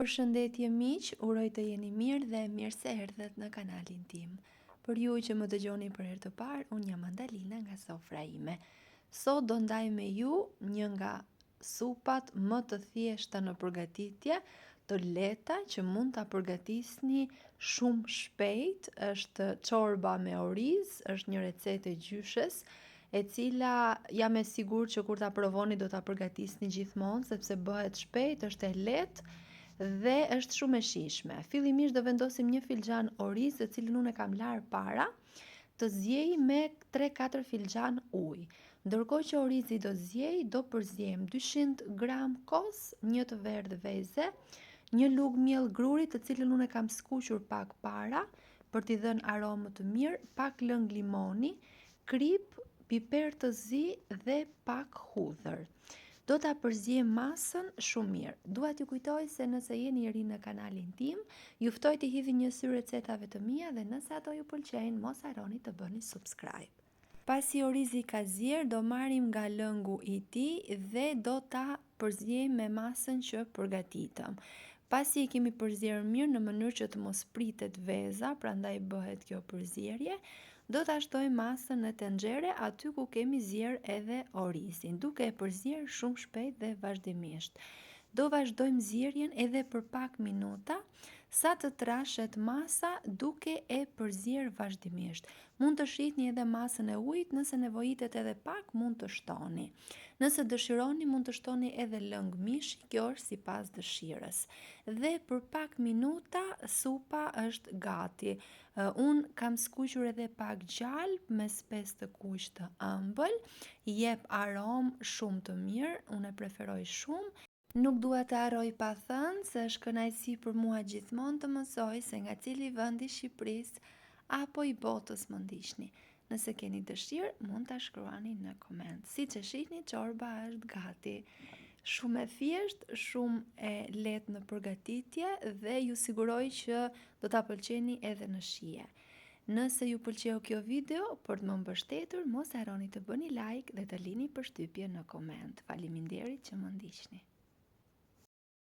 Përshëndetje miq, uroj të jeni mirë dhe mirë se erdhët në kanalin tim. Për ju që më dëgjoni për herë të parë, unë jam Andalina nga sofra ime. Sot do ndaj me ju një nga supat më të thjeshta në përgatitje, të lehta që mund ta përgatisni shumë shpejt, është çorba me oriz, është një recetë e gjyshes, e cila jam e sigurt që kur ta provoni do ta përgatisni gjithmonë sepse bëhet shpejt, është e lehtë dhe është shumë e shijshme. Fillimisht do vendosim një filxhan oriz, të cilin unë e kam larë para, të ziejë me 3-4 filxhan ujë. Ndërkohë që orizi do ziejë, do përziejmë 200 gram kos, një të verdhë veze, një lugë miell gruri, të cilën unë e kam skuqur pak para për t'i dhënë aromë të mirë, pak lëng limoni, kripë, piper të zi dhe pak hudhër. Do ta përziejmë masën shumë mirë. Dua t'ju kujtoj se nëse jeni i ri në kanalin tim, ju ftoj t'i hidhni një sy recetave të mia dhe nëse ato ju pëlqejnë, mos harroni të bëni subscribe. Pasi orizi ka zier, do marrim nga lëngu i tij dhe do ta përziejmë me masën që përgatitëm. Pasi e kemi përzier mirë në mënyrë që të mos pritet veza, prandaj bëhet kjo përzierje, do ta shtojmë masën në tenxhere aty ku kemi zier edhe orizin, duke e përzier shumë shpejt dhe vazhdimisht. Do vazhdojmë zierjen edhe për pak minuta, sa të trashet masa duke e përzier vazhdimisht. Mund të shihni edhe masën e ujit, nëse nevojitet edhe pak mund të shtoni. Nëse dëshironi mund të shtoni edhe lëng mishi, kjo është sipas dëshirës. Dhe për pak minuta supa është gati. Unë kam skuqur edhe pak gjalpë me spec të kuq të ëmbël, jep aromë shumë të mirë, unë e preferoj shumë. Nuk dua të harroj pa thënë se është kënaqësi për mua gjithmonë të mësoj se nga cili vend i Shqipërisë apo i botës më ndiqni. Nëse keni dëshirë, mund ta shkruani në koment. Siç e shihni, çorba është gati. Shumë e thjeshtë, shumë e lehtë në përgatitje dhe ju siguroj që do ta pëlqeni edhe në shije. Nëse ju pëlqeu kjo video, për të më mbështetur, mos harroni të bëni like dhe të lini përshtypje në koment. Faleminderit që më ndiqni.